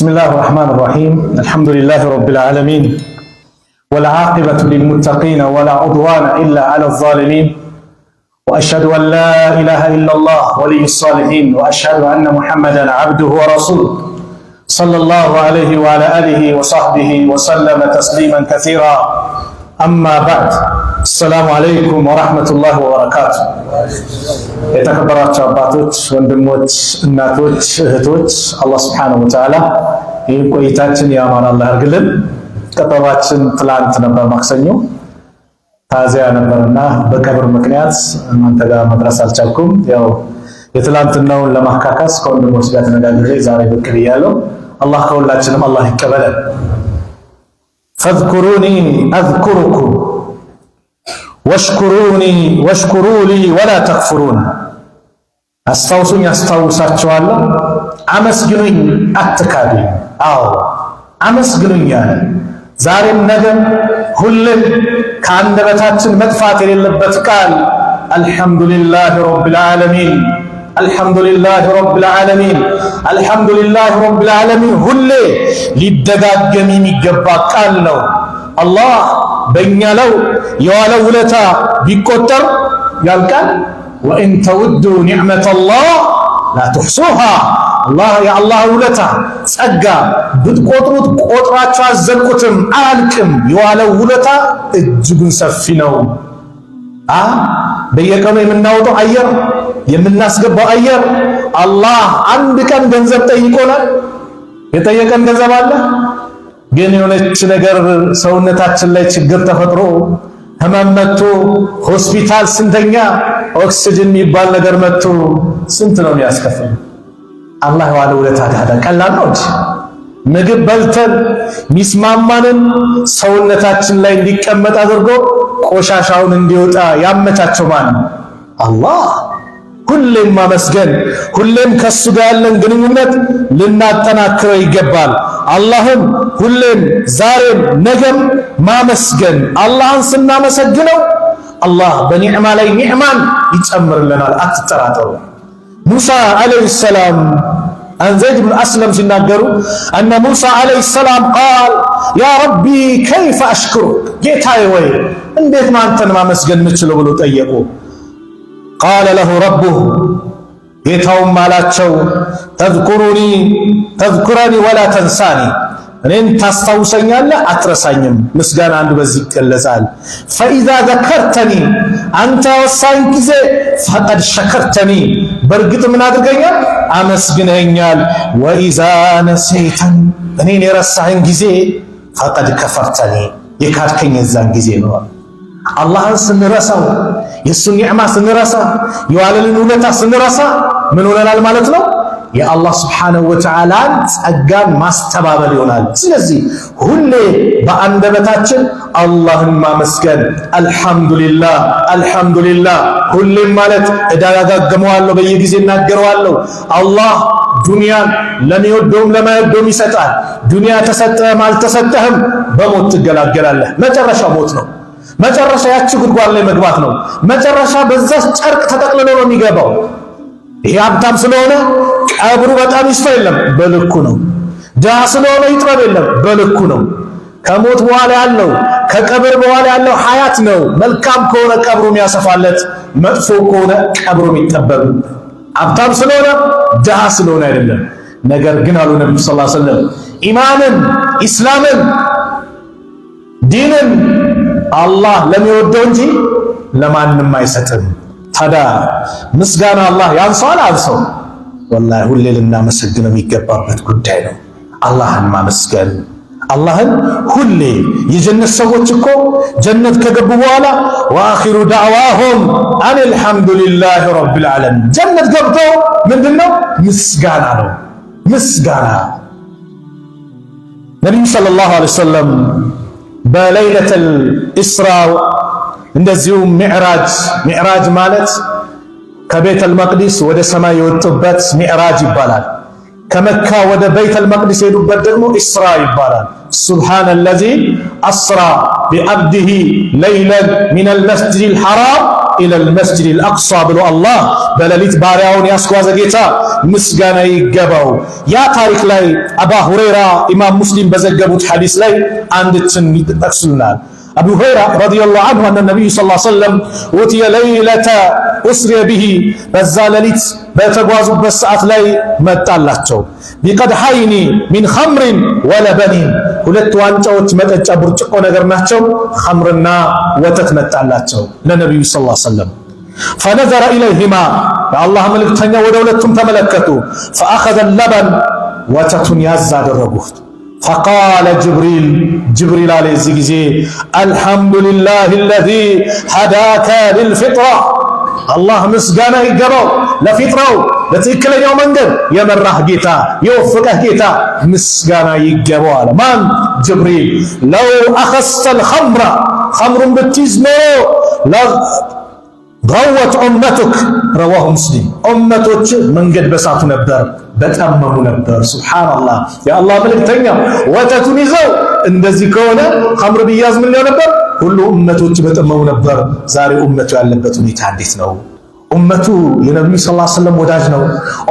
بسم الله الرحمن الرحيم، الحمد لله رب العالمين، والعاقبة للمتقين، ولا عدوان إلا على الظالمين، وأشهد أن لا إله إلا الله ولي الصالحين، وأشهد أن محمدا عبده ورسوله، صلى الله عليه وعلى آله وصحبه وسلم تسليما كثيرا. أما بعد، السلام عليكم ورحمة الله وبركاته። የተከበራችሁ አባቶች፣ ወንድሞች፣ እናቶች፣ እህቶች፣ አላህ سبحانه وتعالى ይህን ቆይታችን ያማረ አላህ ያርግልን። ቀጠሯችን ትላንት ነበር፣ ማክሰኞ ታዚያ ነበርና በቀብር ምክንያት እናንተ ጋር መድረስ አልቻልኩም። ያው የትላንትናውን ለማካካስ ከወንድሞች ጋር ተነጋግሬ ዛሬ ብቅ ብያለሁ። አላህ ከሁላችንም አላህ ይቀበለን። فاذكروني أذكركم واشكروني واشكروا لي ولا تكفرون። አስታውሱኝ አስታውሳችኋለሁ፣ አመስግኑኝ አትካዱኝ። አዎ አመስግኑኝ አለ። ዛሬም ነገም ሁሌም ከአንደበታችን መጥፋት የሌለበት ቃል الحمد لله رب العالمين، الحمد لله رب العالمين، الحمد لله رب العالمين ሁሌ ሊደጋገም የሚገባ ቃል ነው። አላህ በእኛ ላይ የዋለው ውለታ ቢቆጠር ያልቃል። وإن تعدوا نعمة الله لا تحصوها። አላህ የአላህ ውለታ ጸጋ ብትቆጥሩት ቆጥራችሁ አዘልቁትም፣ አያልቅም። የዋለው ውለታ እጅጉን ሰፊ ነው። በየቀኑ የምናወጣው አየር፣ የምናስገባው አየር፣ አላህ አንድ ቀን ገንዘብ ጠይቆናል? የጠየቀን ገንዘብ አለ? ግን የሆነች ነገር ሰውነታችን ላይ ችግር ተፈጥሮ፣ ህመም መጥቶ፣ ሆስፒታል ስንተኛ ኦክሲጅን የሚባል ነገር መጥቶ ስንት ነው የሚያስከፍል? አላህ የዋለ ውለታ ታዲያ ቀላል ነው እንጂ? ምግብ በልተን ሚስማማንን ሰውነታችን ላይ እንዲቀመጥ አድርጎ ቆሻሻውን እንዲወጣ ያመቻቸው ማን ነው? አላህ። ሁሌም ማመስገን፣ ሁሌም ከሱ ጋር ያለን ግንኙነት ልናጠናክረው ይገባል። አላህን ሁሌም ዛሬም ነገም ማመስገን። አላህን ስናመሰግነው አላህ በኒዕማ ላይ ኒዕማን ይጨምርልናል። አትጠራጠሩ። ሙሳ عليه السلام፣ عن زيد بن أسلم ሲናገሩ أن موسى عليه السلام قال: يا ربي، كيف أشكرك؟ ጌታዬ ወይ እንዴት ነው አንተን ማመስገን የምችለው ብሎ ጠየቁ። قال له ربه፣ ጌታውም አላቸው፣ تذكرني تذكرني ولا تنساني፣ እኔን ታስታውሰኛለህ አትረሳኝም። ምስጋና አንዱ በዚህ ይገለጻል። فإذا ذكرتني፣ አንተ ያወሳኝ ጊዜ፣ فقد شكرتني፣ በእርግጥ ምን አድርገኛል? አመስግነኛል። وإذا نسيتني፣ እኔን የረሳኸኝ ጊዜ፣ فقد كفرتني፣ የካድከኝ የዛን ጊዜ ነው። አላህን ስንረሳው፣ የእሱን ኒዕማ ስንረሳ፣ የዋለልን ውለታ ስንረሳ ምን ሆነናል ማለት ነው? የአላህ سبحانه وتعالى ን ጸጋን ማስተባበል ይሆናል። ስለዚህ ሁሌ በአንደበታችን አላህን ማመስገን፣ الحمد لله، الحمد لله ሁሌም ማለት እደጋግመዋለሁ፣ በየጊዜ እናገረዋለሁ። አላህ ዱንያን ለሚወደውም ለማይወደውም ይሰጣል። ዱንያ ተሰጠህም አልተሰጠህም በሞት ትገላገላለህ። መጨረሻ ሞት ነው። መጨረሻ ያቺ ጉድጓድ ላይ መግባት ነው። መጨረሻ በዛ ጨርቅ ተጠቅልሎ ነው የሚገባው። ይሄ ሀብታም ስለሆነ ቀብሩ በጣም ይስፋ የለም፣ በልኩ ነው። ድሃ ስለሆነ ይጥበብ የለም፣ በልኩ ነው። ከሞት በኋላ ያለው፣ ከቀብር በኋላ ያለው ሀያት ነው። መልካም ከሆነ ቀብሩ የሚያሰፋለት፣ መጥፎ ከሆነ ቀብሩ የሚጠበብ፣ ሀብታም ስለሆነ ድሃ ስለሆነ አይደለም። ነገር ግን አሉ ነብዩ صلى الله عليه وسلم፣ ኢማንን፣ ኢስላምን፣ ዲንን አላህ ለሚወደው እንጂ ለማንም አይሰጥም። ታዲያ ምስጋና አላህ ያንሰዋል አንሰው? والله ሁሌ ልናመሰግነው የሚገባበት ጉዳይ ነው። አላህን ማመስገን፣ አላህን ሁሌ። የጀነት ሰዎች እኮ ጀነት ከገቡ በኋላ وآخر دعواهم أن الحمد لله رب العالمين። ጀነት ገብተው ምንድነው? ምስጋና ነው። ምስጋና። ነቢዩ صلى الله عليه وسلم በ ليلة الإسراء እንደዚሁም ሚዕራጅ፣ ሚዕራጅ ማለት ከቤተል መቅዲስ ወደ ሰማይ የወጡበት ሚዕራጅ ይባላል። ከመካ ወደ ቤተል መቅዲስ የሄዱበት ደግሞ ኢስራ ይባላል። سبحان الذي أسرى بعبده ليلا من المسجد الحرام إلى المسجد الأقصى ብሎ አላህ በሌሊት ባሪያውን ያስጓዘ ጌታ ምስጋና ይገባው። ያ ታሪክ ላይ አባ ሁረይራ ኢማም ሙስሊም በዘገቡት ሐዲስ ላይ አንድችን ይጠቅሱልናል። አቡ ሁረይራ رضي الله عنه أن النبي صلى الله عليه وسلم أتي ليلة أسري به በዛ ሌሊት በተጓዙበት ሰዓት ላይ መጣላቸው። بقدحين من خمر ولبن ሁለት ዋንጫዎች መጠጫ ብርጭቆ ነገር ናቸው። ኸምርና ወተት መጣላቸው ለነቢዩ صلى الله عليه وسلم። فنظر إليهما የአላህ መልእክተኛ ወደ ሁለቱም ተመለከቱ። فأخذ اللبن ወተቱን ያዝ አደረጉት። فقال جبريل ጅብሪል አለ የዚህ ጊዜ الحمد لله الذي هداك للفطرة አላህ ምስጋና ይገባው ለፊጥራው ለትክክለኛው መንገድ የመራህ ጌታ የወፈቀህ ጌታ ምስጋና ይገባው አለ። ማን? ጅብሪል። لو أخذت الخمر ኸምሩን ብትይዝ ኖሮ لغوت أمتك رواه مسلم። ኡመቶች መንገድ በሳቱ ነበር፣ በጠመሙ ነበር። سبحان الله። የአላህ መልእክተኛ ወተቱን ይዘው እንደዚህ ከሆነ ኸምር ቢያዝ ምን ሊሆን ነበር? ሁሉ ኡመቶች በጠመሙ ነበር። ዛሬ ኡመቱ ያለበት ሁኔታ እንዴት ነው? ኡመቱ የነቢዩ صلى الله عليه وسلم ወዳጅ ነው።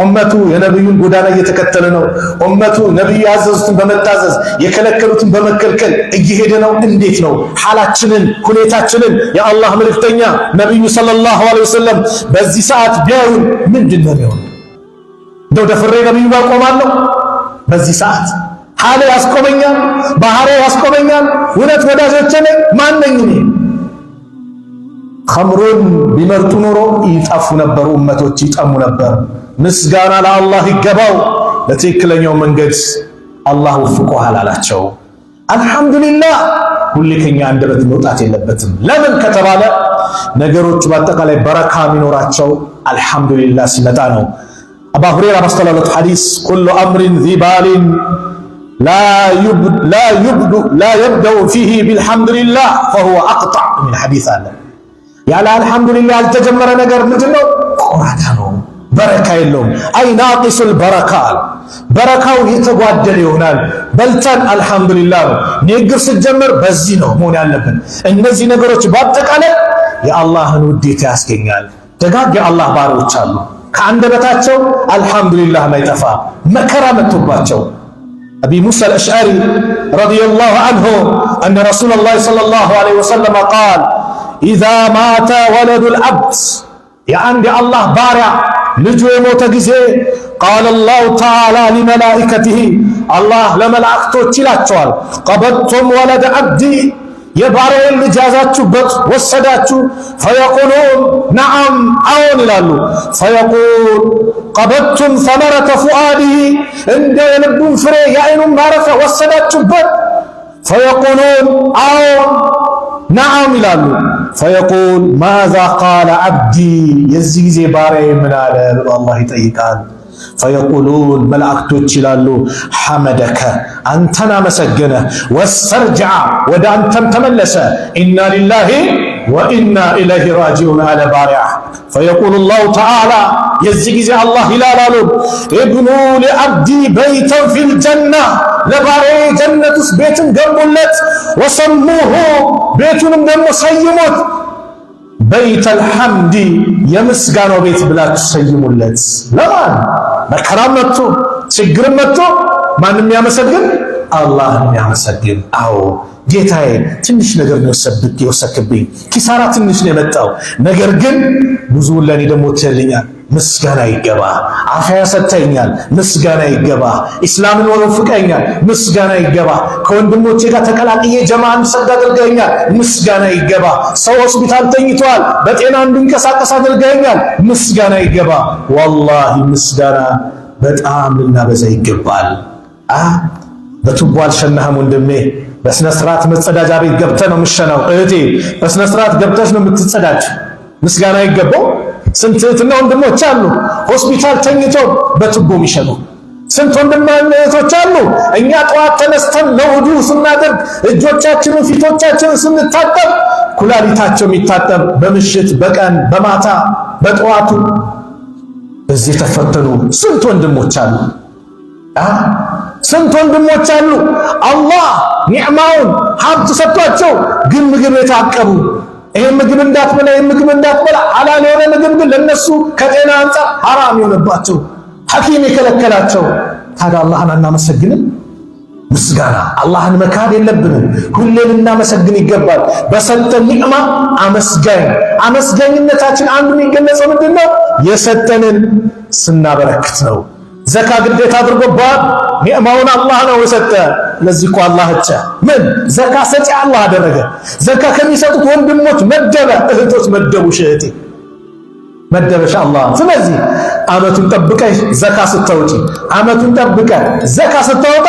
ኡመቱ የነቢዩን ጎዳና እየተከተለ ነው። ኡመቱ ነቢዩ ያዘዙትን በመታዘዝ የከለከሉትን በመከልከል እየሄደ ነው። እንዴት ነው ሓላችንን ሁኔታችንን? የአላህ መልእክተኛ ነቢዩ صلى الله عليه وسلم በዚህ ሰዓት ቢያዩን ምንድን ነው የሚሆነው? እንደው ደፍሬ ነቢዩ ጋር ቆማለሁ? በዚህ ሰዓት ሓሌ ያስቆመኛል? ባህሬ ያስቆመኛል? እውነት ወዳጆቼ ነኝ? ማን ነኝ እኔ? ኸምሩን ቢመርጡ ኖሮ ይጠፉ ነበር፣ ኡመቶች ይጠሙ ነበር። ምስጋና ለአላህ ይገባው፣ ለትክክለኛው መንገድ አላህ ወፍቆሃል አላቸው። አልሐምዱሊላህ ሁሌ ከኛ አንደበት መውጣት የለበትም። ለምን ከተባለ ነገሮቹ በአጠቃላይ በረካ የሚኖራቸው አልሐምዱሊላህ ሲመጣ ነው። አባ ሁረይራ ባስተላለፉት ሐዲስ كل أمر ذي بال لا يبدأ فيه بالحمد لله فهو أقطع የሚል ሐዲስ አለ። ያለ አልሐምዱሊላህ ያልተጀመረ ነገር ምንድን ነው? ቆራዳ ነው፣ በረካ የለውም። أي ناقص البركة አለ። በረካው የተጓደለ ይሆናል። በልተን አልሐምዱሊላህ ነው። ንግግር ስትጀምር በዚህ ነው መሆን ያለብን። እነዚህ ነገሮች በአጠቃላይ የአላህን ውዴታ ያስገኛል። ደጋግ የአላህ ባሮች አሉ፣ ከአንደበታቸው አልሐምዱሊላህ ማይጠፋ መከራ መጥቶባቸው። አቢ ሙሳ አልአሽዓሪ رضي الله عنه أن رسول الله صلى الله عليه وسلم قال إذا مات ولد العبد የአንድ የአላህ ባሪያ ልጁ የሞተ ጊዜ قال الله تعالى لملائكته አላህ ለመላእክቶች ይላቸዋል፣ قبضتم ولد عبدي የባሪያዬን ልጅ ያዛችሁበት ወሰዳችሁ። فيقولون نعم አዎን ይላሉ። فيقول قبضتم ثمرة فؤاده እንደ የልቡን ፍሬ የአይኑን ማረፊያ ወሰዳችሁበት። فيقولون አዎን نعم ይላሉ። فيقول ماذا قال عبدي የዚህ ጊዜ ባሪያዬ ምን አለ ብሎ አላህ ይጠይቃል። فيقولون መላእክቶች ይላሉ حمدك አንተን አመሰገነ፣ واسترجع ወደ አንተም ተመለሰ። إنا لله وإنا إليه راجعون አለ ባሪያ። فيقول الله تعالى የዚህ ጊዜ አላህ ይላል አሉ ابنوا لعبدي بيتا في الجنة ለባሪያዬ ጀነት ውስጥ ቤትን ገንቡለት፣ وسموه ቤቱንም ደግሞ ሰይሙት بيت الحمد የምስጋናው ቤት ብላችሁ ሰይሙለት። ለማን መከራም መጥቶ ችግርም መጥቶ ማንም የሚያመሰግን አላህ የሚያመሰግን። አዎ ጌታዬ ትንሽ ነገር ነው የወሰድክብኝ፣ ኪሳራ ትንሽ ነው የመጣው፣ ነገር ግን ብዙውን ለእኔ ደግሞ ትልኛል። ምስጋና ይገባ። አፍያ ሰጥተኛል፣ ምስጋና ይገባ። ኢስላምን ወፍቀኛል፣ ምስጋና ይገባ። ከወንድሞቼ ጋር ተቀላቅዬ ጀማ እንድሰግድ አድርገኛል፣ ምስጋና ይገባ። ሰው ሆስፒታል ተኝቷል፣ በጤና እንድንቀሳቀስ አድርገኛል፣ ምስጋና ይገባ። ወላሂ ምስጋና በጣም ልናበዛ ይገባል። በቱቦ አልሸናህም ወንድሜ፣ በስነ ስርዓት መጸዳጃ ቤት ገብተህ ነው የምትሸናው። እህቴ በስነ ስርዓት ገብተሽ ነው የምትጸዳጅ። ምስጋና ይገባው። ስንት እህትና ወንድሞች አሉ ሆስፒታል ተኝተው በቱቦ የሚሸኑ። ስንት ወንድምና እህቶች አሉ እኛ ጠዋት ተነስተን ለውዱ ስናደርግ እጆቻችንን ፊቶቻችንን ስንታጠብ ኩላሊታቸው የሚታጠብ በምሽት በቀን በማታ በጠዋቱ በዚህ የተፈተኑ ስንት ወንድሞች አሉ። ስንት ወንድሞች አሉ አላህ ኒዕማውን ሀብት ሰጥቷቸው ግን ምግብ የታቀቡ ይሄን ምግብ እንዳትበላ፣ ይሄን ምግብ እንዳትበላ። ሐላል የሆነ ምግብ ግን ለነሱ ከጤና አንጻር ሐራም የሆነባቸው ሐኪም የከለከላቸው። ታዲያ አላህን አናመሰግንም? ምስጋና አላህን መካድ የለብንም። ሁሌ ልናመሰግን ይገባል። በሰጠን ኒዕማ አመስጋኝ። አመስጋኝነታችን አንዱ የሚገለጸው ምንድን ነው? የሰጠንን ስናበረክት ነው። ዘካ ግዴታ አድርጎባት ኒዕማውን አላህ ነው የሰጠ። ለዚህ እኮ አላህ እጨ ምን ዘካ ሰጪ አላህ አደረገ። ዘካ ከሚሰጡት ወንድሞች መደበ፣ እህቶች መደቡ፣ እህቴ መደበሽ አላህ። ስለዚህ አመቱን ጠብቀሽ ዘካ ስታወጪ፣ አመቱን ጠብቀ ዘካ ስታወጣ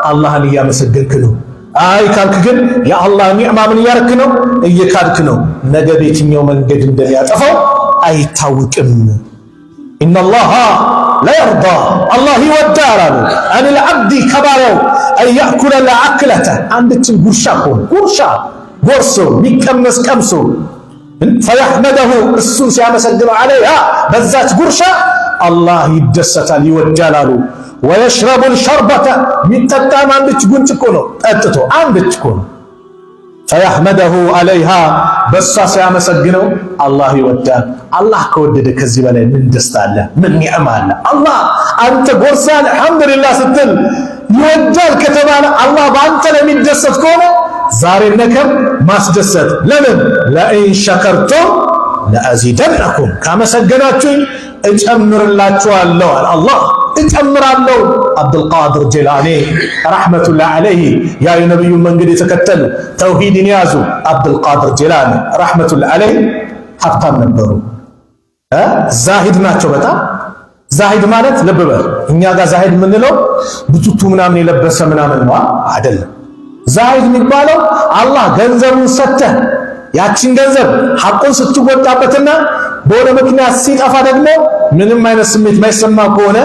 አላህን እያመሰገንክ ነው። አይ ካልክ ግን የአላህ ኒዕማ ምን እያረክ ነው? እየካድክ ነው። ነገ በየትኛው መንገድ እንደሚያጠፋው አይታወቅም። إن الله ليرضى አላህ ይወዳል አሉ عن العبد ከባሪያው أن يأكل الأكلة አንድችን ጉርሻ እኮ ጉርሻ ጎርሶ የሚቀመስ ቀምሶ فيحمده እሱን ሲያመሰግነው عليها በዛች ጉርሻ አላህ ይደሰታል ይወዳል አሉ። ويشرب الشربة የሚጠጣም አንድች ጉንጭ እኮ ነው ጠጥቶ አንድች እኮ ነው። فيحمده عليها በሷ ሲያመሰግነው አላህ ይወዳል። አላህ ከወደደ ከዚህ በላይ ምን ደስታ አለ? ምን ኒዕማ አለ? አላህ አንተ ጎርሳል አልሐምዱሊላህ ስትል ይወዳል ከተባለ አላህ በአንተ ለሚደሰት ከሆነ ዛሬ ነከም ማስደሰት ለምን لئن شكرتم لأزيدنكم ካመሰገናችሁኝ እጨምርላችኋለሁ አለ አላህ እጨምራለሁ። አብዱልቃድር ጀላኒ رحمة الله عليه ያ የነቢዩን መንገድ የተከተሉ ተውሂድን ያዙ። አብዱልቃድር ጀላኒ رحمة الله عليه ሀብታም ነበሩ፣ ዛሂድ ናቸው። በጣም ዛሂድ ማለት ልብ በል፣ እኛ ጋር ዛሂድ የምንለው ብቱቱ ምናምን የለበሰ ምናምን ነው አይደለም። ዛሂድ የሚባለው አላህ ገንዘቡን ሰተህ ያችን ገንዘብ ሐቁን ስትወጣበትና በሆነ ምክንያት ሲጠፋ ደግሞ ምንም አይነት ስሜት ማይሰማ ከሆነ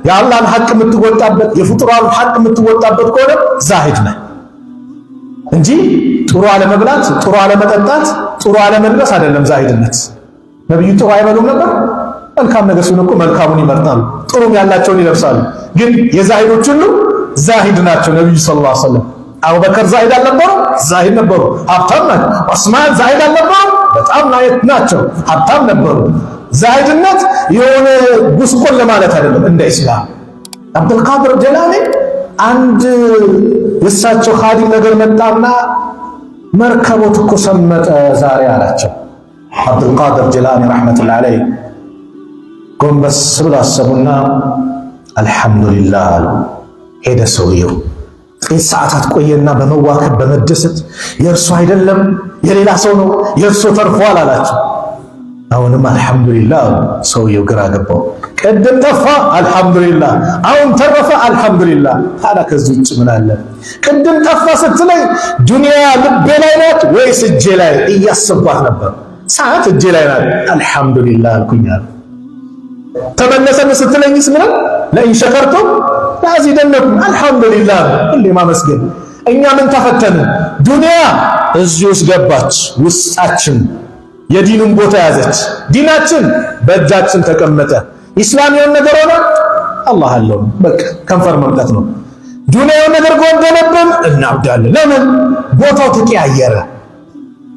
የአላህን ሐቅ የምትወጣበት የፍጡራን ሐቅ የምትወጣበት ከሆነ ዛሂድ ነህ እንጂ ጥሩ አለመብላት፣ ጥሩ አለመጠጣት፣ ጥሩ አለመልበስ አይደለም ዛሂድነት። ነብዩ ጥሩ አይበሉም ነበር። መልካም ነገር ሲሆን እኮ መልካሙን ይመርጣሉ፣ ጥሩም ያላቸውን ይለብሳሉ። ግን የዛሂዶች ሁሉ ዛሂድ ናቸው ነብዩ صلى الله عليه وسلم። አቡበከር ዛሂድ አልነበሩ? ዛሂድ ነበሩ፣ ሀብታም ናቸው። ዑስማን ዛሂድ አልነበሩ? በጣም ናቸው፣ ሀብታም ነበሩ። ዛሂድነት የሆነ ጉስቆል ለማለት አይደለም። እንደ ኢስላም አብዱልቃድር ጀላኒ አንድ የእሳቸው ኻዲም ነገር መጣና መርከቦት እኮ ሰመጠ ዛሬ አላቸው። አብዱልቃድር ጀላኒ رحمة الله عليه ጎንበስ ብሎ አሰቡና አልሐምዱሊላህ አሉ። ሄደ ሰውየው። ጥቂት ሰዓታት ቆየና በመዋከብ በመደሰት የእርሱ አይደለም የሌላ ሰው ነው፣ የእርሱ ተርፏል አላቸው። አሁንም አልሐምዱሊላህ አሉ። ሰውየው ግራ ገባው። ቅድም ጠፋ አልሐምዱሊላህ፣ አሁን ተረፈ አልሐምዱሊላህ። ታዲያ ከዚህ ውጭ ምን አለ? ቅድም ጠፋ ስትለኝ ዱንያ ልቤ ላይ ናት ወይስ እጄ ላይ እያሰብኳት ነበር። ሰዓት እጄ ላይ ናት፣ አልሐምዱሊላህ አልኩኝ አለ። ተመለሰን ስትለኝስ ምን لئن شكرتم لأزيدنكم አልሐምዱሊላህ። ሁሌ ማመስገን። እኛ ምን ተፈተን? ዱንያ እዚህ ውስጥ ገባች፣ ውስጣችን የዲኑን ቦታ ያዘች። ዲናችን በእጃችን ተቀመጠ። ኢስላም የሆነ ነገር ሆነ አላህ አለው። በቃ ከንፈር መምጠት ነው። ዱንያ የሆነ ነገር ጎደለብን እናብዳለን። ለምን ቦታው ተቀያየረ?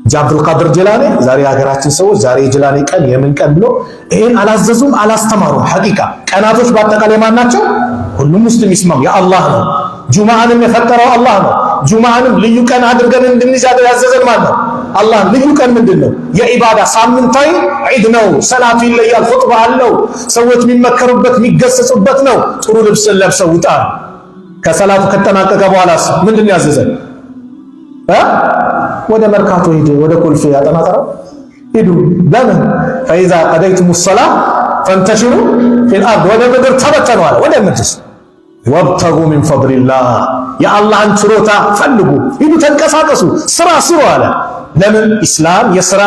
እንጂ አብዱልቃድር ጀላኒ ዛሬ የሀገራችን ሰዎች ዛሬ የጀላኒ ቀን የምን ቀን ብሎ ይሄን አላዘዙም፣ አላስተማሩም። ሐቂቃ ቀናቶች በአጠቃላይ ማን ናቸው? ሁሉም ሙስሊም ይስማሙ የአላህ ነው። ጁምዓንም የፈጠረው አላህ ነው። ጁምዓንም ልዩ ቀን አድርገን እንድንይዝ ያዘዘን ማን ነው? አላህ። ልዩ ቀን ምንድን ነው? የኢባዳ ሳምንታዊ ዒድ ነው። ሰላቱ ይለያል፣ ኹጥባ አለው፣ ሰዎች የሚመከሩበት የሚገሰጹበት ነው። ጥሩ ልብስን ለብሰው ውጣ። ከሰላቱ ከተጠናቀቀ በኋላስ ምንድን ነው ያዘዘን? ወደ መርካቶ ሂድ፣ ወደ ኮልፌ አጠናጠራ ሂዱ። ለምን فإذا قضيتم الصلاة فانتشروا في الأرض፣ ወደ ምድር ተበተኑ አለ። ወደ ምድር وابتغوا من فضل الله፣ የአላህን ችሮታ ፈልጉ፣ ሂዱ፣ ተንቀሳቀሱ፣ ስራ ስሩ አለ። ለምን? ኢስላም የስራ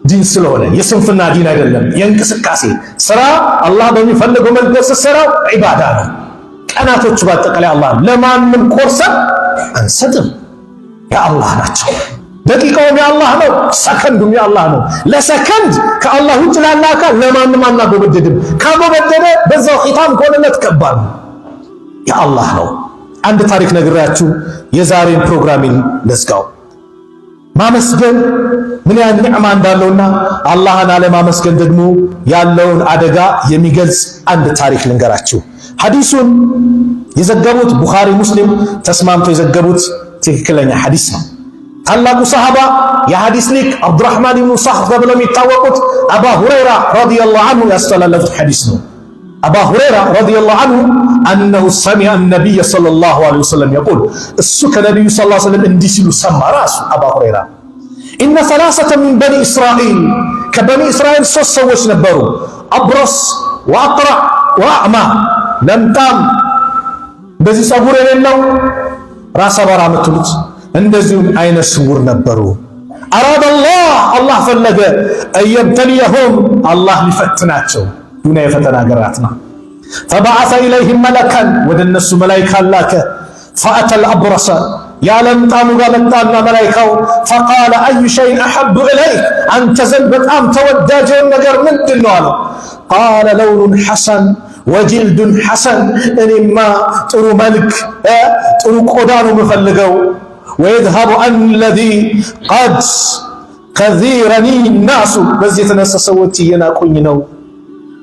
ዲን ስለሆነ የስንፍና ዲን አይደለም። የእንቅስቃሴ ስራ አላህ በሚፈልገው መልኩ ስትሰራው ዒባዳ ነው። ቀናቶቹ በአጠቃላይ አላህ ለማንም ቆርሰን አንሰጥም፣ የአላህ ናቸው። ደቂቃውም የአላህ ነው፣ ሰከንዱም የአላህ ነው። ለሰከንድ ከአላህ ውጭ ላለ አካል ለማንም አናጎበደድም። ካጎበደደ በዛው ኺታም ከሆነለት ከባድ ነው። የአላህ ነው። አንድ ታሪክ ነግራችሁ የዛሬን ፕሮግራሜን ልዝጋው። ማመስገን ምን ያህል ኒዕማ እንዳለውና አላህን አለማመስገን ደግሞ ያለውን አደጋ የሚገልጽ አንድ ታሪክ ልንገራችሁ። ሐዲሱን የዘገቡት ቡኻሪ፣ ሙስሊም ተስማምተው የዘገቡት ትክክለኛ ሐዲስ ነው። ታላቁ ሰሃባ የሐዲስ ሊቅ አብዱራህማን ኢብኑ ሰኽር ተብለው የሚታወቁት አባ ሁረይራ رضي الله عنه ያስተላለፉት ሐዲስ ነው። አባ ሁረይራ رضي الله عنه أنه سمع النبي صلى الله عليه وسلم يقول እሱ ከነቢዩ صلى الله عليه وسلم እንዲህ ሲሉ ሰማ። ራሱ አባ ሁረይራ إن ثلاثة من بني إسرائيل ከበኒ እስራኤል ሶስት ሰዎች ነበሩ። أبرص وأقرع وأعمى ለምጣም፣ እንደዚህ ፀጉር የሌለው ራሰ በራ የምትሉት እንደዚሁም አይነ ስውር ነበሩ። أراد الله አላህ ፈለገ أن يبتليهم አላህ ሊፈትናቸው። ዱንያ የፈተና ሀገራት ነው። فبعث إليهم ملكا ወደ እነሱ መላይካ ላከ። فأتى الأبرص ያለምጣሙ ጋር መጣና መላይካው فقال أي شيء أحب إليك አንተ ዘንድ በጣም ተወዳጅ የሆነ ነገር ምንድን ነው አለው። قال لون حسن وجلد حسن እኔማ ጥሩ መልክ ጥሩ ቆዳ ነው የምፈልገው። ويذهب عني الذي قد قذرني الناس በዚህ የተነሳ ሰዎች እየናቁኝ ነው።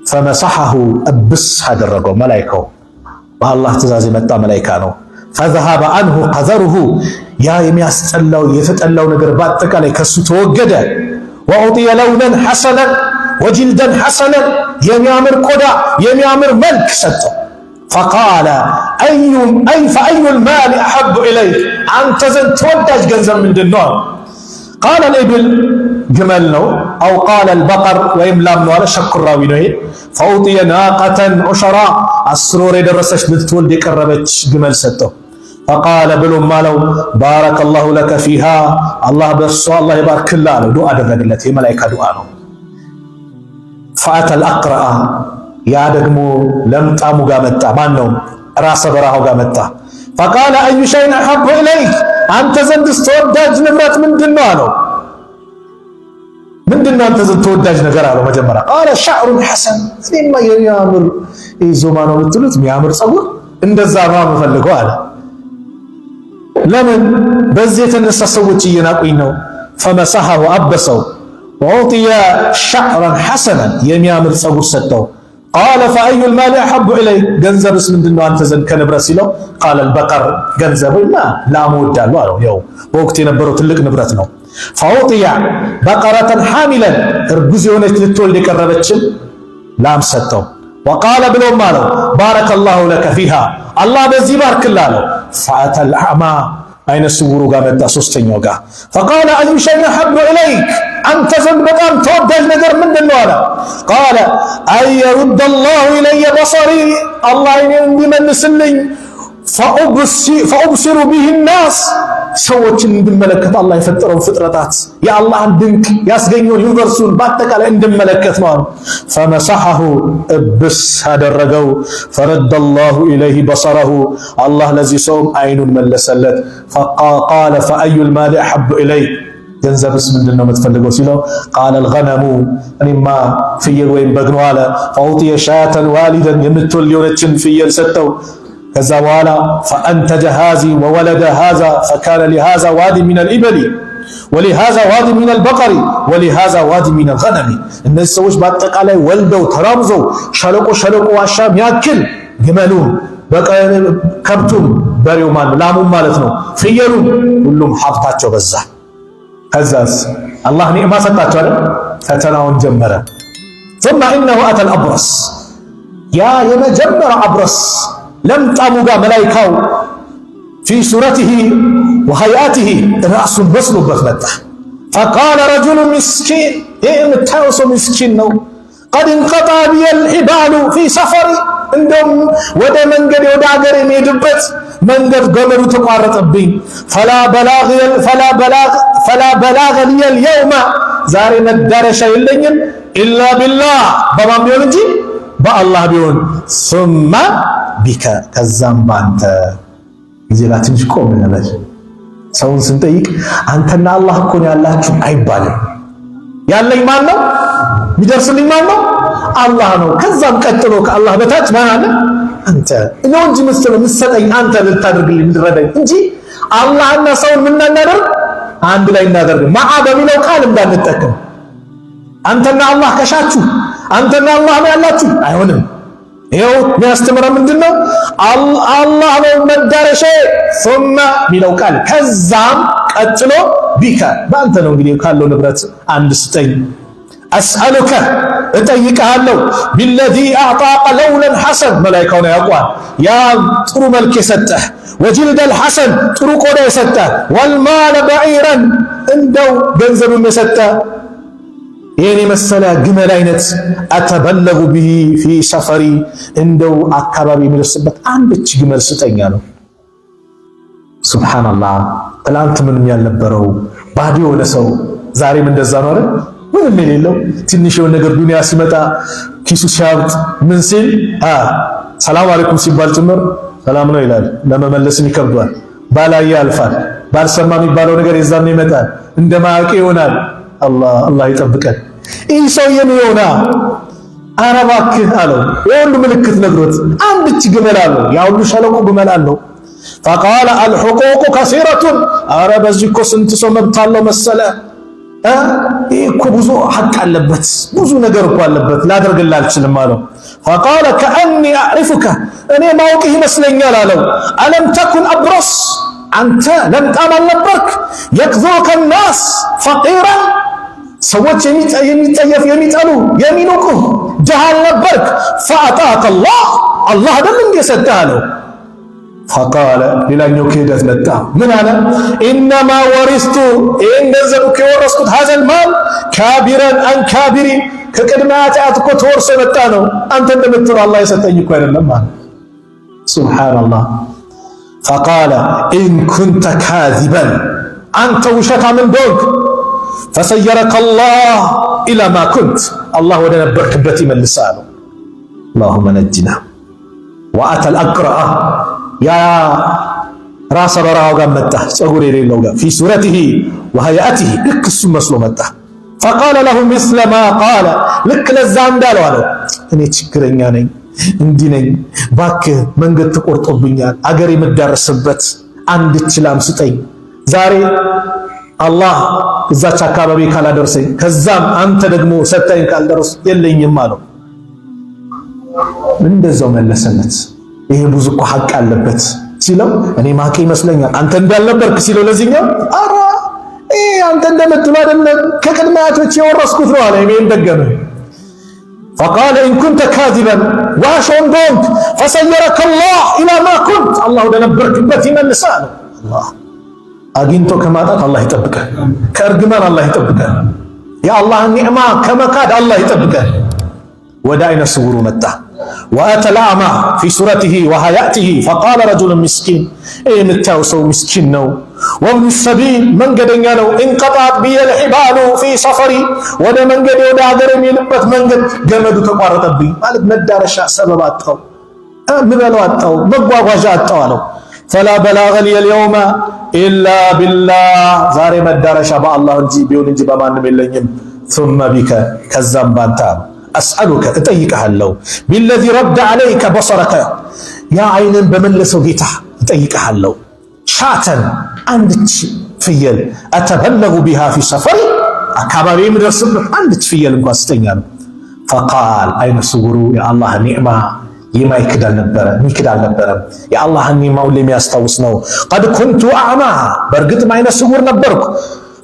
فمسحه እብስ አደረገው መላይካው። በአላህ ትእዛዝ የመጣ መላይካ ነው። فذهب عنه قذره ያ የሚያስጠላው የተጠላው ነገር በአጠቃላይ ከሱ ተወገደ። وأعطي لونا حسنا وجلدا حسنا የሚያምር ቆዳ የሚያምር መልክ ሰጠው። فقال فأي المال أحب إليك አንተ ዘንድ ተወዳጅ ገንዘብ ምንድን ነው? قال الإبل ግመል ነው። أو قال البقر ወይም ላም ነው አለ። شك الراوي ነው ይሄ። فأعطي ناقة عشراء 10 ወር የደረሰች ልትወልድ የቀረበች ግመል ሰጠው። فقال ብሎም አለው بارك الله لك فيها አላህ በእርሷ አላህ ይባርክልህ አለው። ዱዓ አደረገለት። የመላይካ ዱዓ ነው። فأتى الأقرع ያ ደግሞ ለምጣሙ ጋር መጣ። ማን ነው? ራሰ በራው ጋር መጣ። فقال أي شيء أحب إليك አንተ ዘንድ ተወዳጅ ንብረት ምንድን ነው አለው። ምንድን ነው አንተ ዘንድ ተወዳጅ ነገር አለው። መጀመሪያ قال شعر حسن እኔማ የሚያምር ዞማ ነው የምትሉት የሚያምር ፀጉር እንደዛ ነው የምፈልገው አለ። ለምን በዚህ የተነሳ ሰዎች እየናቁኝ ነው። فمسحه አበሰው وأعطي شعرا حسنا የሚያምር ፀጉር ሰጠው። قال فأي المال أحب إليك ገንዘብስ ምንድነው አንተ ዘንድ ከንብረት ሲለው፣ قال البقر ገንዘብማ ላም እወዳለሁ አለው። ያው በወቅቱ የነበረው ትልቅ ንብረት ነው። فأعطي بقرة حاملا እርጉዝ የሆነች ልትወልድ የቀረበችን ላም ሰጠው። وقال ብሎም አለው بارك الله لك فيها አላህ በዚህ ባርክልህ አለው። فأتى الأعمى አይነ ስውሩ ጋር መጣ፣ ሶስተኛው ጋር فقال أي شيء أحب إليك አንተ ዘንድ በጣም ተወዳጅ ነገር ምንድን ነው አለ። قال أن يرد الله إلي بصري አላህ ዓይኔን እንዲመልስልኝ فأبصر به الناس ሰዎችን እንድመለከት አላህ የፈጠረውን ፍጥረታት የአላህን ድንቅ ያስገኘውን universe ኡን በአጠቃላይ እንድመለከት ነው አሉ። فمسحه እብስ አደረገው። فرد الله إليه بصره አላህ ለዚህ ሰውም አይኑን መለሰለት። فقال فأي المال أحب إليك ገንዘብስ ምንድን ነው የምትፈልገው ሲለው፣ قال الغنم እኔማ ፍየል ወይም በግ ነው አለ። فأعطي شاة والدا የምትወልድ የሆነችን ፍየል ሰጠው። ከዛ በኋላ فأنتج هذه وولد هذا فكان لهذا واد من الإبل ولهذا واد من البقر ولهذا واد من الغنم። እነዚህ ሰዎች በአጠቃላይ ወልደው ተራብዘው ሸለቆ ሸለቆ ዋሻ የሚያክል ግመሉም ከብቱም በሬው ላሙም ማለት ነው ፍየሉም ሁሉም ሀብታቸው በዛ። ከዛስ አላህ ኒዕማ ሰጣቸው አይደል? ፈተናውን ጀመረ። ثم انه اتى الابرص ያ የመጀመሪያ أبرص ለምጣሙ ጋር መላይካው في صورته وهيئته ራሱን መስሎበት መጣ። فقال رجل مسكين ይህ የምታየው ሰው ምስኪን ነው። قد انقطع بي الحبال في سفري እንደውም ወደ መንገድ ወደ አገር የሚሄድበት መንገድ ገመዱ ተቋረጠብኝ። فلا بلاغ لي اليوم ዛሬ መዳረሻ የለኝም إلا بالله በማን ቢሆን እንጂ በአላህ ቢሆን ثم بك ከዛም ባንተ። ጊዜ ላይ ትንሽ ቆም እንበል። ሰውን ስንጠይቅ አንተና አላህ እኮ ነው ያላችሁ አይባልም። ያለኝ ማን ነው? የሚደርስልኝ ማን ነው? አላህ ነው። ከዛም ቀጥሎ ከአላህ በታች ማን አለ? አንተ ነው እንጂ ምስል የምትሰጠኝ አንተ ልታደርግልኝ የምትረዳኝ እንጂ አላህና ሰውን ምናናደርግ አንድ ላይ እናደርግ። مع በሚለው ቃል እንዳንጠቀም። አንተና አላህ ከሻችሁ፣ አንተና አላህ ነው ያላችሁ፣ አይሆንም። ይኸው የሚያስተምረው ምንድን ነው? አላህ ነው መዳረሻዬ። ثم የሚለው ቃል ከዛም ቀጥሎ بك በአንተ ነው። እንግዲህ ካለው ንብረት አንድ ስጠኝ። أسألك እጠይቅሃለሁ፣ بالذي أعطاك اللون الحسن መላኢካው ነው ያውቋል። ያ ጥሩ መልክ የሰጠህ፣ والجلد الحسن ጥሩ ቆዳ የሰጠህ፣ والمال بعيرا እንደው ገንዘብም የሰጠህ፣ ይህን የመሰለ ግመል አይነት፣ أتبلغ به في سفري እንደው አካባቢ የሚደርስበት አንድች ግመል ስጠኛ ነው። ሱብሓነላህ። ትላንት ምንም ያልነበረው ባዶ የሆነ ሰው ዛሬም እንደዛ ነው አይደል? ምንም የሌለው ትንሽ የሆነ ነገር ዱንያ ሲመጣ ኪሱ ሲያብጥ ምን ሲል ሰላም አለይኩም ሲባል ጭምር ሰላም ነው ይላል። ለመመለስም ይከብዷል። ባላየ ያልፋል። ባልሰማ የሚባለው ነገር የዛን ይመጣል። እንደ ማያውቅ ይሆናል። አላህ አላህ ይጠብቀን። ይህ ሰውዬ ምን ይሆና? ኧረ እባክህ አለው። የሁሉ ምልክት ነግሮት አንድች ግመል አለው። ያ ሁሉ ሸለቆ ግመል አለው። فقال الحقوق كثيرة፣ አረ በዚህ እኮ ስንት ሰው መብት አለው መሰለ፣ ይህ እኮ ብዙ ሐቅ አለበት፣ ብዙ ነገር እኮ አለበት፣ ላደርግልህ አልችልም አለው። فقال كأني أعرفك እኔ ማውቅህ ይመስለኛል አለው። ألم تكن أبرص አንተ ለምጣም አልነበርክ? يكذرك الناس فقيرا ሰዎች የሚጠየፍ፣ የሚጠሉ፣ የሚንቁህ ድሃ አልነበርክ? فأعطاك الله አላህ አይደል እንዴ ሰጠህ አለው። فقال ሌላኛው ክህደት መጣ። ምን አለ? إنما ورثت ይህን ገንዘብ እኮ የወረስኩት هذا المال كابرا عن كابر ከቅድመ አያት እኮ ተወርሶ የመጣ ነው። አንተ እንደምትለው አላህ የሰጠኝ እኮ አይደለም አለ። ሱብሓነላህ። فقال إن كنت كاذبا አንተ ውሸታም እንደሆንክ فصيرك الله إلى ما كنت አላህ ወደ ነበርክበት ይመልስሃል። اللهم نجنا። وأتى الأقرع ያ ራሰ በረሃው ጋር መጣ፣ ፀጉር የሌለው ጋር፣ في صورته وهيئته ልክ እሱም መስሎ መጣ። فقال له مثل ما قال ልክ ለዛ እንዳለው አለው። እኔ ችግረኛ ነኝ፣ እንዲህ ነኝ፣ ባክህ መንገድ ተቆርጦብኛል፣ አገር የምዳረስበት አንድች ላም ስጠኝ። ዛሬ አላህ እዛች አካባቢ ካላደርሰኝ ከዛም አንተ ደግሞ ሰጠኝ ካልደረስ የለኝም አለው። እንደዛው መለሰለት። ይሄ ብዙ እኮ ሐቅ አለበት ሲለው እኔ ማቄ ይመስለኛል አንተ እንዳልነበርክ ሲለው ለዚህኛው ኧረ ይሄ አንተ እንደምትለው አይደለም፣ ከቅድመ አያቶች የወረስኩት ነው አለ። ይሄን ደገመ። فقال إن كنت كاذبا ዋሾ እንደሆንክ فصيرك الله إلى ما كنت አላህ ወደ ነበርክበት ይመልሳል። አላህ አግኝቶ ከማጣት አላህ ይጠብቀን፣ ከእርግማን አላህ ይጠብቀን፣ የአላህን ኒዕማ ከመካድ አላህ ይጠብቀን። ወደ አይነ ስውሩ መጣ። وأتى الأعمى في صورته وهيئته فقال رجل مسكين ይህ የምታየው ሰው ምስኪን ነው። وابن السبيل መንገደኛ ነው። انقطعت بي الحبال في سفري ወደ መንገድ ወደ ሀገር የሚሄድበት መንገድ ገመዱ ተቋረጠብኝ፣ ማለት መዳረሻ ሰበብ አጣው፣ ምበለው አጣው፣ መጓጓዣ አጣው አለው። فلا بلاغ لي اليوم إلا بالله ዛሬ መዳረሻ በአላህ እንጂ ቢሆን እንጂ በማንም የለኝም። ثم بك ከዛም ባንተ أسألك እጠይቅሃለሁ፣ بالذي رد عليك بصرك ያ አይንን በመለሰው ጌታ እጠይቅሃለሁ። شاة አንድች ፍየል أتبلغ بها في سفري አካባቢ የምደርስበት አንድች ፍየል እንኳን ስጠኛ ነው። فقال አይነ ስውሩ የአላህ ኒዕማ የማይክድ አልነበረ የሚክድ አልነበረም። የአላህን ኒዕማ ሁሌ የሚያስታውስ ነው። قد كنت أعمى በእርግጥም አይነ ስውር ነበርኩ።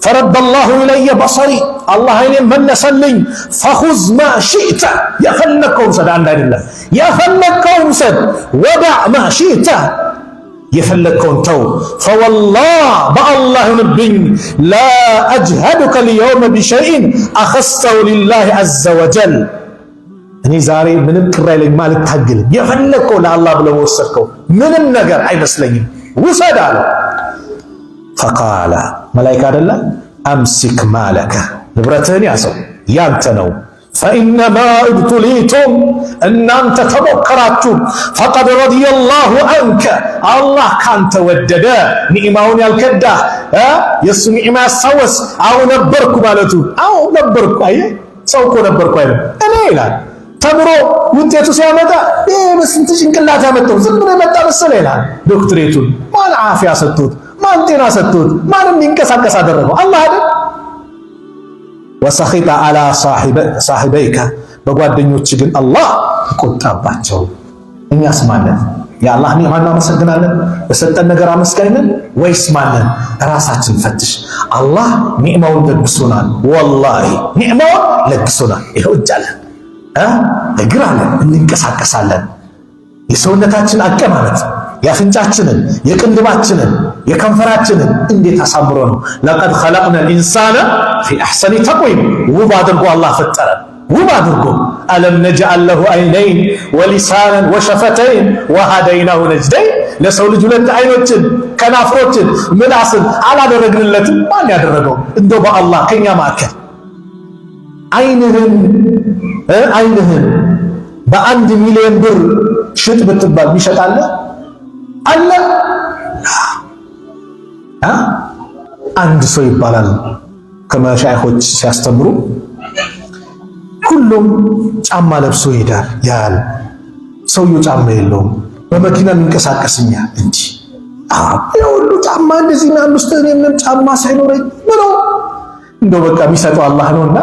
فرد الله إلي بصري አላህ አይኔን መለሰልኝ። فخذ ما شئت የፈለግከውን ውሰድ፣ አንድ አይደለም፣ የፈለግከውን ውሰድ። ودع ما شئت የፈለግከውን ተው። فوالله በአላህ ይሁንብኝ لا أجهدك اليوم بشيء أخذته لله عز وجل እኔ ዛሬ ምንም ቅር አይለኝም፣ አልታገልም። የፈለግከው ለአላህ ብለህ ወሰድከው ምንም ነገር አይመስለኝም፣ ውሰድ አለው። فقال መላኢካ አይደለ أمسك مالك ንብረትህን ያዘው ያንተ ነው። فإنما ابتليتم እናንተ ተሞከራችሁ። فقد رضي الله عنك አላህ ካንተ ወደደ። ኒዕማውን ያልከዳ፣ የእሱ ኒዕማ ያስታወስ። አዎ ነበርኩ ማለቱ፣ አዎ ነበርኩ። አየህ ሰው እኮ ነበርኩ አይልም፣ እኔ ይላል። ተምሮ ውጤቱ ሲያመጣ ይሄ በስንት ጭንቅላት ያመጣው ዝም ብሎ የመጣ መሰለ ይላል። ዶክትሬቱን ማን ዓፊያ ሰጥቶት ማን ማን ጤና ሰጥቶት? ማን እንዲንቀሳቀስ አደረገው? አላህ አይደል? وسخط على صاحبيك በጓደኞች ግን አላህ ተቆጣባቸው። እኛስ ማንን? የአላህ ኒዕማ እናመሰግናለን? በሰጠን ነገር አመስጋኝ ነን ወይስ ማንን? ራሳችን ፈትሽ። አላህ ኒዕማውን ለግሶናል። ወላሂ ኒዕማውን ለግሶናል። ይኸው እጅ አለን፣ እግር አለን፣ እንንቀሳቀሳለን። የሰውነታችን አቀማመጥ የአፍንጫችንን፣ የቅንድባችንን፣ የከንፈራችንን እንዴት አሳምሮ ነው። لقد خلقنا الإنسان في أحسن تقويم፣ ውብ አድርጎ አላህ ፈጠረን። ውብ አድርጎ ألم نجعل له عينين ولسانا وشفتين وهديناه النجدين። ለሰው ልጅ ሁለት አይኖችን ከናፍሮችን ምላስን አላደረግንለትም? ማን ያደረገው? እንደው በአላህ ከኛ መካከል አይንህን አይንህን በ1 ሚሊዮን ብር ሽጥ ብትባል ሚሸጥ አለ አለ? አንድ ሰው ይባላል ከመሻይኾች ሲያስተምሩ ሁሉም ጫማ ለብሶ ይሄዳል። ያል ሰውየው ጫማ የለውም፣ በመኪና የሚንቀሳቀስኛ እንጂ የሁሉ ጫማ እንደዚህ ምናምን ውስጥ እኔ ምንም ጫማ ሳይኖረኝ ብሎ እንደው በቃ የሚሰጠው አላህ ነውና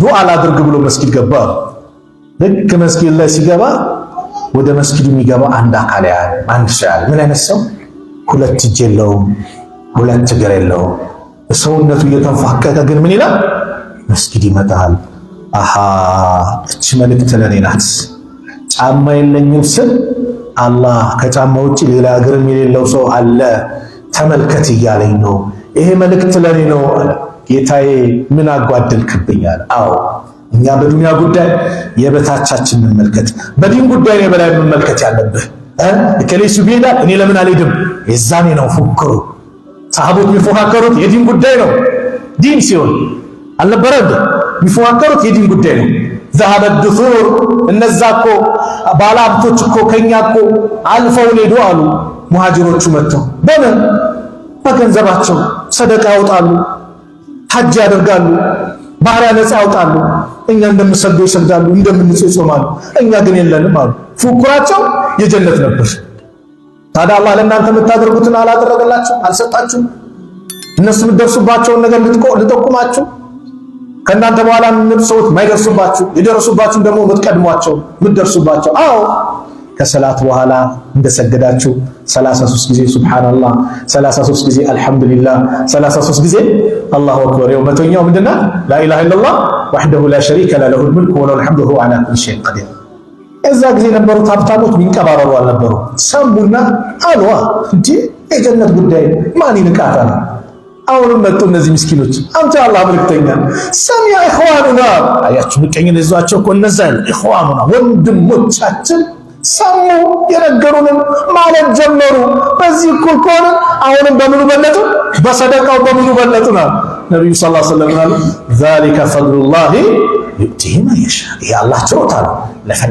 ዱዓ ላድርግ ብሎ መስጊድ ገባ። ልክ መስጊድ ላይ ሲገባ ወደ መስጊዱ የሚገባ አንድ አካል ያህል አንድ ሰው ያህል ምን አይነት ሰው? ሁለት እጅ የለውም፣ ሁለት እግር የለውም። ሰውነቱ እየተንፏቀቀ ግን ምን ይላል? መስጊድ ይመጣል። አሃ እች መልእክት ለኔ ናት። ጫማ የለኝም ስል አላህ ከጫማ ውጭ ሌላ እግርም የሌለው ሰው አለ ተመልከት እያለኝ ነው። ይሄ መልእክት ለኔ ነው አለ። ጌታዬ ምን አጓደልክብኝ አለ። አዎ እኛ በዱንያ ጉዳይ የበታቻችን እንመልከት፣ በዲን ጉዳይ ነው የበላይ መመልከት ያለብህ። እከሌ ሱቢ ይሄዳል እኔ ለምን አልሄድም? የዛኔ ነው ፉክሩ። ሰሃቦች የሚፎካከሩት የዲን ጉዳይ ነው። ዲን ሲሆን አልነበረ እንዴ? የሚፎካከሩት የዲን ጉዳይ ነው። ذهب الدثور እነዛ እኮ ባለሀብቶች እኮ ከኛ እኮ አልፈውን ሄዱ አሉ። ሙሃጅሮቹ መጥተው በምን በገንዘባቸው ሰደቃ ያወጣሉ፣ ሐጅ ያደርጋሉ፣ ባሪያ ነፃ ያወጣሉ። እኛ እንደምንሰግደው ይሰግዳሉ፣ እንደምንጾም ይጾማሉ። እኛ ግን የለንም አሉ። ፉክራቸው የጀነት ነበር። ታዲያ አላህ ለእናንተ የምታደርጉትን አላደረገላችሁ? አልሰጣችሁም? እነሱ የምትደርሱባቸውን ነገር ልጠቁማችሁ? ከእናንተ በኋላ የሚመጡ ሰዎች ማይደርሱባችሁ፣ የደረሱባችሁን ደግሞ የምትቀድሟቸው የምትደርሱባቸው። አዎ ከሰላት በኋላ እንደሰገዳችሁ 33 ጊዜ ሱብሃንአላህ፣ 33 ጊዜ አልሐምዱሊላህ፣ 33 ጊዜ አላሁ አክበር። ያው መቶኛው ምንድነው? لا إله إلا الله وحده لا شريك له له الملك وله الحمد وهو على كل شيء قدير። እዛ ጊዜ የነበሩት ሀብታሞች ሚንቀባረሩ አልነበሩ። ሰሙና አልዋ እንጂ የጀነት ጉዳይ ማን ይንቃታል? አሁንም መጡ እነዚህ ምስኪኖች። አንተ የአላህ መልእክተኛ سمع إخواننا፣ አያችሁ ምቀኝነት ይዟቸው እኮ እነዛ إخواننا ወንድሞቻችን ሰሙ፣ የነገሩንን ማለት ጀመሩ። በዚህ እኩል ከሆነ አሁንም በምኑ በለጡ? በሰደቃው በምኑ በለጡ ነው። ነቢዩ صلى الله عليه وسلم አሉ ذلك فضل الله يؤتيه من يشاء። ይሄ አላህ ችሮታ ነው፣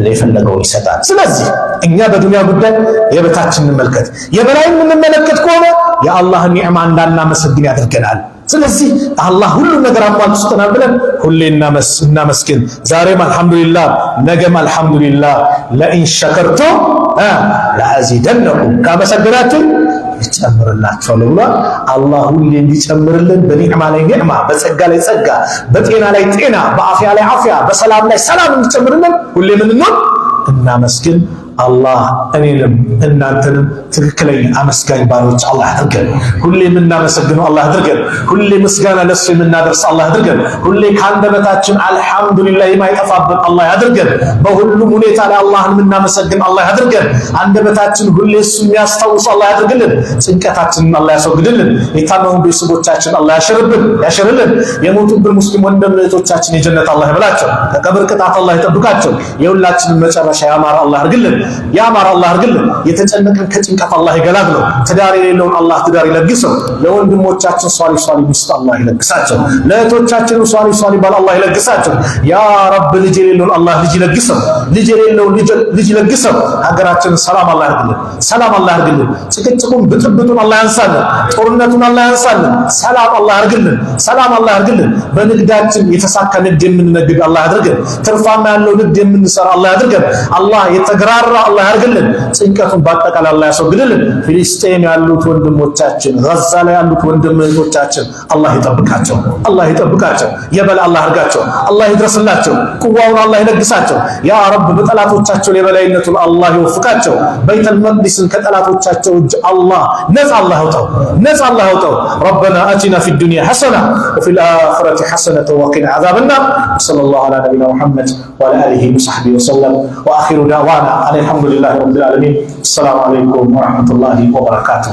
የፈለገውን ይሰጣል። ስለዚህ እኛ በዱንያ ጉዳይ የበታችን እንመልከት። የበላይ የምንመለከት ከሆነ የአላህን ኒዕማ እንዳናመሰግን ያደርገናል። ስለዚህ አላህ ሁሉም ነገር አሟልቶ ሰጥቶናል ብለን ሁሌ እናመስግን። ዛሬም አልሐምዱሊላህ፣ ነገም አልሐምዱሊላህ። لئن شكرتم لأزيدنكم ካመሰግናችሁ ይጨምርላችኋል ብሏል። አላህ ሁሌ እንዲጨምርልን በኒዕማ ላይ ኒዕማ፣ በጸጋ ላይ ጸጋ፣ በጤና ላይ ጤና፣ በአፍያ ላይ አፍያ፣ በሰላም ላይ ሰላም እንዲጨምርልን ሁሌ ምን እንሆን እናመስግን። አላህ እኔንም እናንተንም ትክክለኛ አመስጋኝ ባሮች አላህ ያድርገን። ሁሌ የምናመሰግነው አላህ ያድርገን። ሁሌ ምስጋና ለሱ የምናደርስ አላህ ያድርገን። ሁሌ ከአንደበታችን አልሐምዱሊላህ የማይጠፋብን አላህ ያድርገን። በሁሉም ሁኔታ ላይ አላህን የምናመሰግን አላህ ያድርገን። አንደበታችን ሁሌ እሱ የሚያስታውስ አላህ ያድርግልን። ጭንቀታችንን አላህ ያስወግድልን። የታመሙ ቤተሰቦቻችን አላህ ያሽርብን ያሽርልን። የሞቱብን ሙስሊም ወንድም እህቶቻችን የጀነት አላህ ይበላቸው። ከቀብር ቅጣት አላህ ይጠብቃቸው። የሁላችንን መጨረሻ ያማረ አላህ ያድርግልን። ያማረ አላህ ያድርግልን። የተጨነቀን ከጭንቀት አላህ ይገላግለው። ትዳር የሌለውን አላህ ትዳር ይለግሰው። ለወንድሞቻችን ሷሊ ሷሊ ሚስት አላህ ይለግሳቸው። ለእህቶቻችንም ሷሊ ሷሊ ባል አላህ ይለግሳቸው። يا رب ልጅ የሌለውን አላህ ልጅ ይለግሰው። ልጅ የሌለውን ልጅ ይለግሰው። ሀገራችንን ሰላም አላህ ያድርግልን። ሰላም አላህ ያድርግልን። ጭቅጭቁን ብጥብጡን አላህ ያንሳልን። ጦርነቱን አላህ ያንሳልን። ሰላም አላህ ያድርግልን። ሰላም አላህ ያድርግልን። በንግዳችን የተሳካ ንግድ የምንነግድ አላህ ያድርገን። ትርፋማ ያለው ንግድ የምንሰራ አላህ ያድርገን። አላህ የተግራራ የሚያበራ አላህ ያርግልን። ጭንቀቱን በአጠቃላይ አላህ ያስወግድልን። ፊሊስጤም ያሉት ወንድሞቻችን፣ ጋዛ ላይ ያሉት ወንድም እህቶቻችን አላህ ይጠብቃቸው፣ አላህ ይጠብቃቸው። የበላይ አላህ ያርጋቸው፣ አላህ ይድረስላቸው፣ ቁዋውን አላህ ይለግሳቸው። ያ ረብ በጠላቶቻቸው የበላይነቱን አላህ ይወፍቃቸው። በይተል መቅዲስን ከጠላቶቻቸው እጅ አላህ ነፃ አላህ ያውጣው፣ ነፃ አላህ ያውጣው። ربنا آتنا في الدنيا حسنة وفي الآخرة حسنة وقنا عذاب النار። وصلى الله على نبينا محمد وعلى آله وصحبه وسلم وآخر دعوانا أن الحمد لله رب العالمين። السلام عليكم ورحمة الله وبركاته።